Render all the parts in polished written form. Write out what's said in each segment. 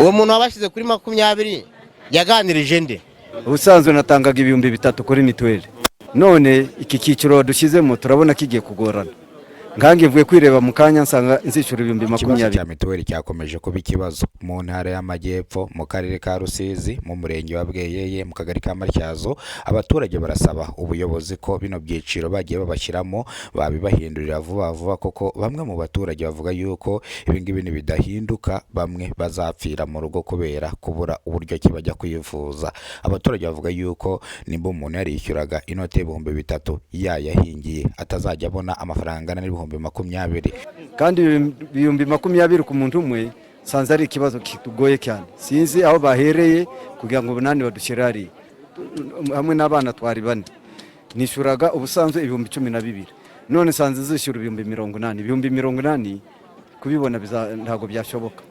Uwo muntu wabashyize kuri 20 yaganirije nde? Ubusanzwe natangaga 3000 kuri mituweli, none iki cyiciro dushyizemo turabona kigiye kugorana. Nkange mvuye kwireba mu kanya, nsanga nzishyura ibihumbi Ikibazo makumyabiri. cya mituweli cyakomeje kuba ikibazo mu Ntara y'Amajyepfo, mu Karere ka Rusizi, mu Murenge wa Bweyeye, mu Kagari ka Matyazo. Abaturage barasaba ubuyobozi ko bino byiciro bagiye babashyiramo babibahindurira vuba vuba, kuko bamwe mu baturage bavuga yuko ibi ngibi nibidahinduka bamwe bazapfira mu rugo kubera kubura uburyo ki bajya kwivuza. Abaturage bavuga yuko nimba umuntu yarishyuraga inote y'3000 yayahingiye, atazajya abona amafaranga angana n'20,000. Kandi 20,000 ku muntu umwe nsanze ari ikibazo kitugoye cyane. Sinzi aho bahereye kugira ngo ubunani badushyire hariya. Hamwe n'abana twari bane, nishyuraga ubusanzwe 12,000, none nsanze zishyura 80,000. 80,000 kubibona ntabwo byashoboka.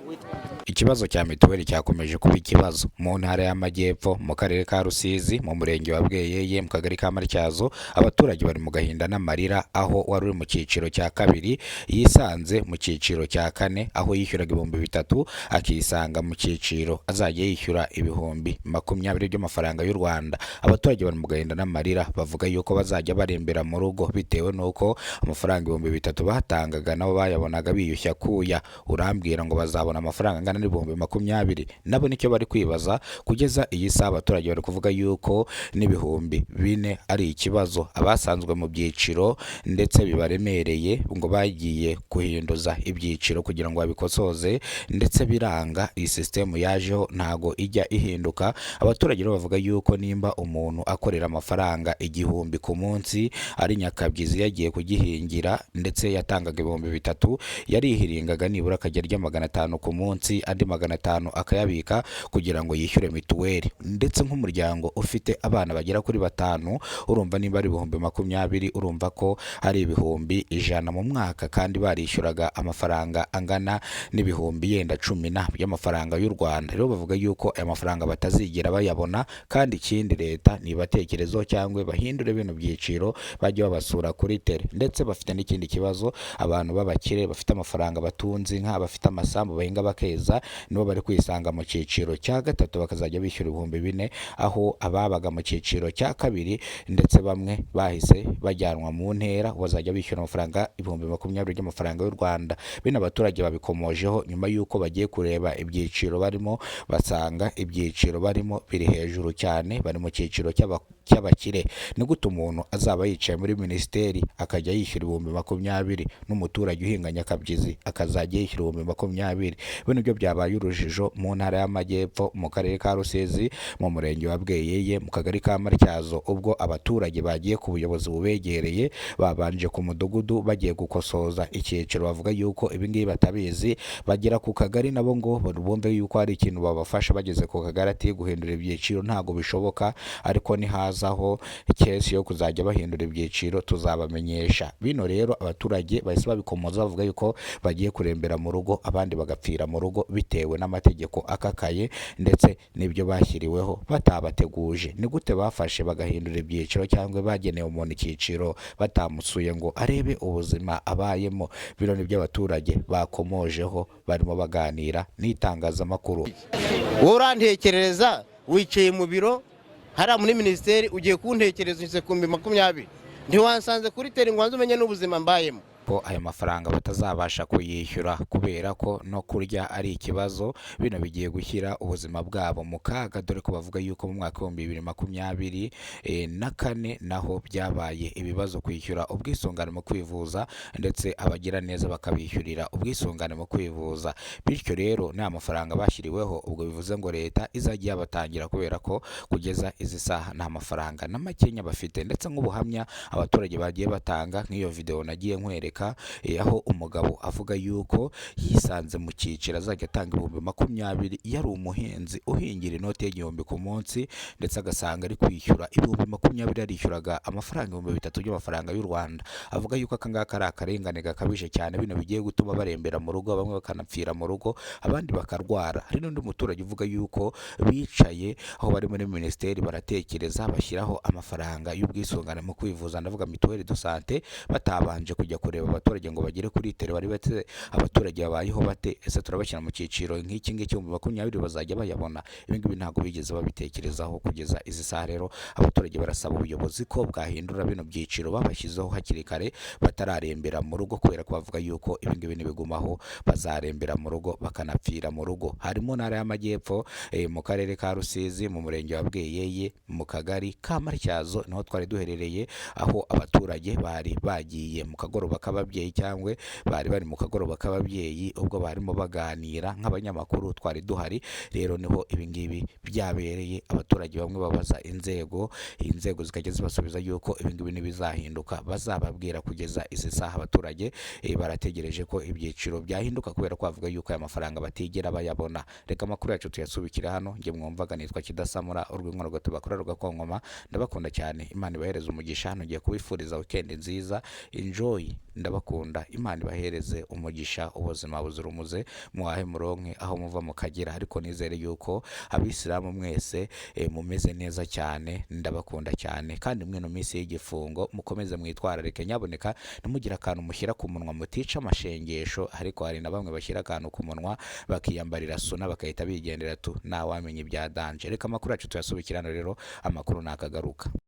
Ikibazo cya mituweli cyakomeje kuba ikibazo mu Ntara y'Amajyepfo, mu Karere ka Rusizi, mu Murenge wa Bweyeye, mu Kagari ka Matyazo. Abaturage bari mu gahinda n'amarira, aho wari uri mu cyiciro cya kabiri yisanze mu cyiciro cya kane, aho yishyuraga 3000 akisanga mu cyiciro azajya yishyura 20,000 by'amafaranga y'u Rwanda. Abaturage bari mu gahinda n'amarira, bavuga yuko bazajya barembera mu rugo bitewe n'uko amafaranga 3000 batangaga nabo bayabonaga biyushya kuya. Urambwira ngo bazabona amafaranga angana n'20,000? Nabo nicyo bari kwibaza. Kugeza iyi saha abaturage bari kuvuga yuko n'4000 ari ikibazo. Abasanzwe mu byiciro ndetse bibaremereye, ngo bagiye guhinduza ibyiciro kugira ngo babikosoze, ndetse biranga. Iyi sisitemu yajeho ntago ijya ihinduka. Abaturage rero bavuga yuko nimba umuntu akorera amafaranga 1000 ku munsi ari nyakabyizi, yagiye kugihingira, ndetse yatangaga 3000, yarihiringaga nibura akajya arya 500 ku munsi, andi 500 akayabika kugira ngo yishyure mituweli. Ndetse nk'umuryango ufite abana bagera kuri batanu, urumva niba ari 20,000, urumva ko ari 100,000 mu mwaka, kandi barishyuraga amafaranga angana n'ibihumbi yenda cumi na by'amafaranga y'u Rwanda. Rero bavuga yuko aya mafaranga batazigera bayabona. Kandi ikindi, leta nibatekerezeho cyangwa bahindure bino byiciro, bajye babasura kuri terrain. Ndetse bafite n'ikindi kibazo: abantu b'abakire bafite amafaranga, batunze inka, bafite amasambu, bahinga bakeza, nibo bari kwisanga mu cyiciro cya gatatu, bakazajya bishyura 4000, aho ababaga mu cyiciro cya kabiri ndetse bamwe bahise bajyanwa mu ntera bazajya bishyura amafaranga 20,000 by'amafaranga y'u Rwanda. Bino abaturage babikomojeho nyuma y'uko bagiye kureba ibyiciro barimo, basanga ibyiciro barimo biri hejuru cyane, bari mu cyiciro cy'abakire. Ni gute umuntu azaba yicaye muri minisiteri akajya yishyura 20,000, n'umuturage uhinga nyakabyizi akazajya yishyura 20,000? Bino byo byabaye urujijo mu Ntara y'Amajyepfo, mu Karere ka Rusizi, mu Murenge wa Bweyeye, mu Kagari ka Matyazo, ubwo abaturage bagiye ku buyobozi bubegereye. Babanje ku mudugudu bagiye gukosoza icyiciro, bavuga yuko ibi ngibi batabizi. Bagera ku kagari, nabo ngo bumve yuko hari ikintu babafasha. Bageze ku kagari, ati guhindura ibyiciro ntabwo bishoboka, ariko nihazaho case yo kuzajya bahindura ibyiciro tuzabamenyesha. Bino rero abaturage bahise babikomoza, bavuga yuko bagiye kurembera mu rugo, abandi bagapfira mu rugo bitewe n'amategeko akakaye ndetse n'ibyo bashyiriweho batabateguje. Ni gute bafashe bagahindura ibyiciro cyangwa bageneye umuntu icyiciro batamusuye ngo arebe ubuzima abayemo? Bino ni byo abaturage bakomojeho barimo baganira n'itangazamakuru. Wowe urantekerereza wicaye mu biro hariya muri minisiteri, ugiye kuntekereza ushyize ku 20,000, ntiwansanze kuri terrain ngo wanze umenye n'ubuzima mbayemo. Ko ayo mafaranga batazabasha kuyishyura kubera ko no kurya ari ikibazo. Bino bigiye gushyira ubuzima bwabo mu kaga, dore ko bavuga yuko mu mwaka w'2024 naho byabaye ibibazo kwishyura ubwisungane mu kwivuza, ndetse abagira neza bakabishyurira ubwisungane mu kwivuza. Bityo rero nta mafaranga bashyiriweho, ubwo bivuze ngo leta izajya yabatangira, kubera ko kugeza izi saha nta mafaranga na makenya bafite. Ndetse nk'ubuhamya abaturage bagiye batanga, nk'iyo video nagiye nkwereka, aho umugabo avuga yuko yisanze mu cyiciro azajya atanga 20,000, yari umuhinzi uhingira inoti y'1000 ku munsi, ndetse agasanga ari kwishyura 20,000, yarishyuraga amafaranga 3000 by'amafaranga y'u Rwanda. Avuga yuko aka ngaka ari akarengane gakabije cyane. Bino bigiye gutuma barembera mu rugo, bamwe bakanapfira mu rugo, abandi bakarwara. Hari n'undi muturage uvuga yuko bicaye aho bari muri minisiteri baratekereza, bashyiraho amafaranga y'ubwisungane mu kwivuza, ndavuga mutuelle de santé, batabanje kujya kureba. kureba abaturage ngo bagere kuri terrain bari bate, abaturage babayeho bate, ese turabashyira mu cyiciro nk'iki ngiki 20,000 bazajya bayabona? Ibi ngibi ntabwo bigeze babitekerezaho kugeza izi saha. Rero abaturage barasaba ubuyobozi ko bwahindura bino byiciro babashyizeho hakiri kare batararembera mu rugo, kubera ko bavuga yuko ibi ngibi nibigumaho bazarembera mu rugo bakanapfira mu rugo. Harimo Ntara y'Amajyepfo, mu karere ka Rusizi, mu murenge wa Bweyeye, mu kagari ka Matyazo niho twari duherereye, aho abaturage bari bagiye mu kagoroba k'ababyeyi cyangwa bari bari mu kagoroba k'ababyeyi ubwo barimo baganira nk'abanyamakuru twari duhari. Rero niho ibi ngibi byabereye, abaturage bamwe babaza inzego, inzego zikajya zibasubiza yuko ibi ngibi ntibizahinduka bazababwira. Kugeza izi saha abaturage barategereje ko ibyiciro byahinduka, kubera ko bavuga yuko aya mafaranga batigera bayabona. Reka amakuru yacu tuyasubikire hano. Njye mwumvaga nitwa Kidasamura urw'inkono tubakora rugakonkoma. Ndabakunda cyane, Imana ibahereze umugisha. Hano ngiye kubifuriza weekend nziza, enjoy. Ndabakunda, Imana ibahereze umugisha, ubuzima buzira umuze, muhahe muronke aho muva mukagera. Ariko nizere yuko abisilamu mwese mumeze neza cyane. Ndabakunda cyane, kandi mwe no minsi y'igifungo mukomeze mwitwararike, nyaboneka ntimugire akantu mushyira ku munwa mutica amashengesho. Ariko hari na bamwe bashyira akantu ku munwa bakiyambarira suna bagahita bigendera tu, ntawamenya ibya danger. Reka amakuru yacu tuyasubikire hano rero, amakuru nakagaruka.